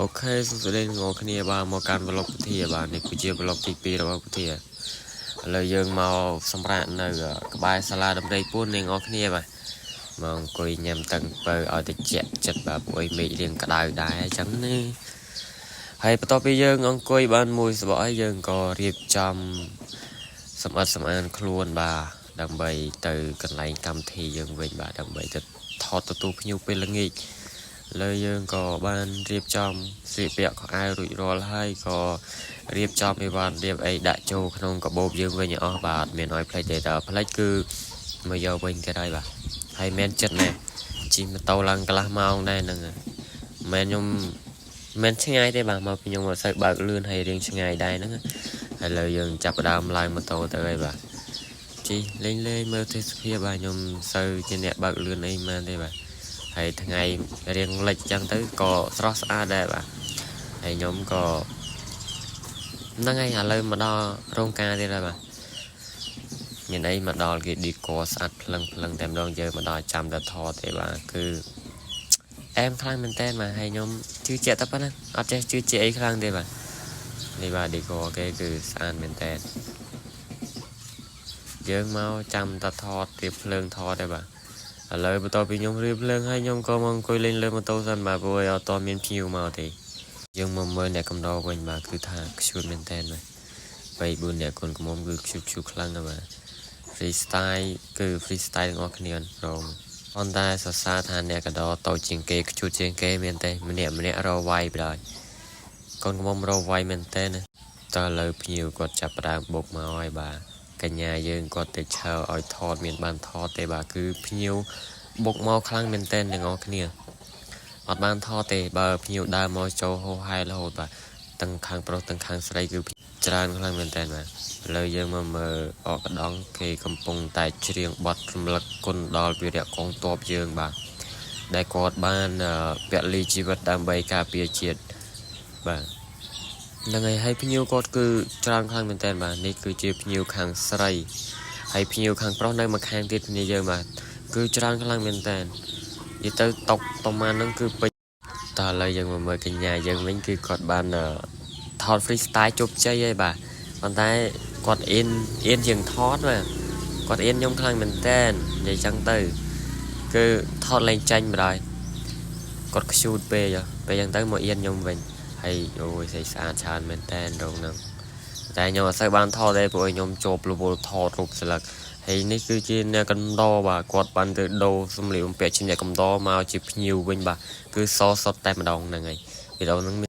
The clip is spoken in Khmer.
OK សួស្តីអ្នកនរគ្នាបាទមកកាន់ vlog ពុធាបាទនេះគឺជា vlog ទី2របស់ពុធាឥឡូវយើងមកសម្រាប់នៅក្បែរសាលាដំរីពួនអ្នកនរគ្នាបាទមកអង្គុយញ៉ាំតឹងពៅឲ្យតិចចិត្តបាទពួកឯងមេឃរៀងក្តៅដែរអញ្ចឹងណាហើយបន្ទាប់ពីយើងអង្គុយបានមួយសបកហើយយើងក៏រៀបចំសម្អិតសម្អានខ្លួនបាទដើម្បីទៅកន្លែងកម្មវិធីយើងវិញបាទដើម្បីទៅថតទទួលភ្ញៀវពេលល្ងាច លើយើងក៏បានរៀបចំស្លៀកពាក់ខោអាវរួចរាល់ហើយក៏រៀបចំអីវ៉ាន់រៀបអីដាក់ចូលក្នុងកាបូបយើងវិញឲ្យអស់បាទមានឲ្យផ្លេចទេតើផ្លេចគឺមកយកវិញគេហើយបាទហើយមែនចិត្តណាស់ជិះម៉ូតូឡើងកន្លះម៉ោងដែរហ្នឹងមិនខ្ញុំមិនឆ្ងាយទេបាទមកពីខ្ញុំអត់សូវបើកលឿនហើយរៀងឆ្ងាយដែរហ្នឹងហើយលើយើងចាប់ផ្ដើមឡើងម៉ូតូទៅហើយបាទជិះលេងលេងមើលទេសភាពបាទខ្ញុំសូវជាអ្នកបើកលឿនអីមែនទេបាទ ហើយថ្ងៃរៀងលិចចឹងទៅក៏ស្រស់ស្អាតដែរបាទហើយខ្ញុំក៏ហ្នឹងហើយឥឡូវមកដល់រោងការទៀតហើយបាទមានអីមកដល់គេឌីកស្អាតភ្លឹងភ្លឹងតែម្ដងយើងមកដល់ចាំតែថតទេបាទគឺអែមខ្លាំងមែនតើបាទហើយខ្ញុំជឿជាក់តែប៉ុណ្ណាអត់ចេះជឿជាក់អីខ្លាំងទេបាទនេះបាទឌីកគេគឺស្អាតមែនតើយើងមកចាំតែថតរៀបភ្លើងថតទេបាទ ឥឡូវបន្ទាប់ពីខ្ញុំរៀបភ្លើងហើយខ្ញុំក៏មកអង្គុយលេងលើម៉ូតូសិនបាទព្រោះអត់តមានភ្ញៀវមកទេយើងមកមើលអ្នកកំដរវិញបាទគឺថាខ្ជូតមែនតើបាទ3 4អ្នកកូនក្រមុំគឺខ្ជូតខ្ជូតខ្លាំងណាស់បាទ freestyle គឺ freestyle ទាំងអស់គ្នាព្រមប៉ុន្តែសរសើរថាអ្នកកដរតូចជាងគេខ្ជូតជាងគេមែនទេម្នាក់ម្នាក់រវាយបណ្ដោយកូនក្រមុំរវាយមែនទេណាតើឥឡូវភ្ញៀវគាត់ចាប់ផ្ដើមបុកមកហើយបាទកញ្ញាយើងគាត់ទៅឈើឲ្យថតមានបានថតទេបាទគឺភ្ញៀវបុកមកខ្លាំងមែនទែនទាំងអស់គ្នាអត់បានថតទេបើភ្ញៀវដើរមកចូលហោហែរហូតបាទទាំងខាងប្រុសទាំងខាងស្រីគឺច្រើនខ្លាំងមែនទែនបាទឥឡូវយើងមកមើលអកដងគេកំពុងតែច្រៀងបទរំលឹកគុណដល់វីរៈកងទ័ពយើងបាទដែលគាត់បានពលីជីវិតដើម្បីការពារជាតិបាទហ្នឹងហើយហើយភ្ញៀវគាត់គឺច្រើនខ្លាំងមែនតើបាទនេះគឺជាភ្ញៀវខាងស្រីហើយភ្ញៀវខាងប្រុសនៅមួយខាងទៀតគ្នាយើងបាទគឺច្រើនខ្លាំងមែនតើនិយាយទៅតុកប្រហែលហ្នឹងគឺពេញតើឥឡូវយើងមកមើលកញ្ញាយើងវិញគឺគាត់បានថត freestyle ជោគជ័យហើយបាទប៉ុន្តែគាត់អៀនអៀនជាងថតបាទគាត់អៀនខ្ញុំខ្លាំងមែនតើនិយាយចឹងទៅគឺថតលែងចាញ់បណ្ដោយគាត់ខ្ជូតពេកពេលចឹងទៅមកអៀនខ្ញុំវិញហើយអូយស្អីស្អាតច្រើនមែនតើរោងហ្នឹងតែខ្ញុំអត់សូវបានថតទេព្រោះខ្ញុំជាប់រវល់ថតរូបស្លឹកហើយនេះគឺជាអ្នកកំដរបាទគាត់បានទៅដូរសម្លៀកបំពាក់ជាអ្នកកំដរមកជាភ្ញៀវវិញបាទគឺសសុតតែម្ដងហ្នឹងហើយវីដេអូហ្នឹង។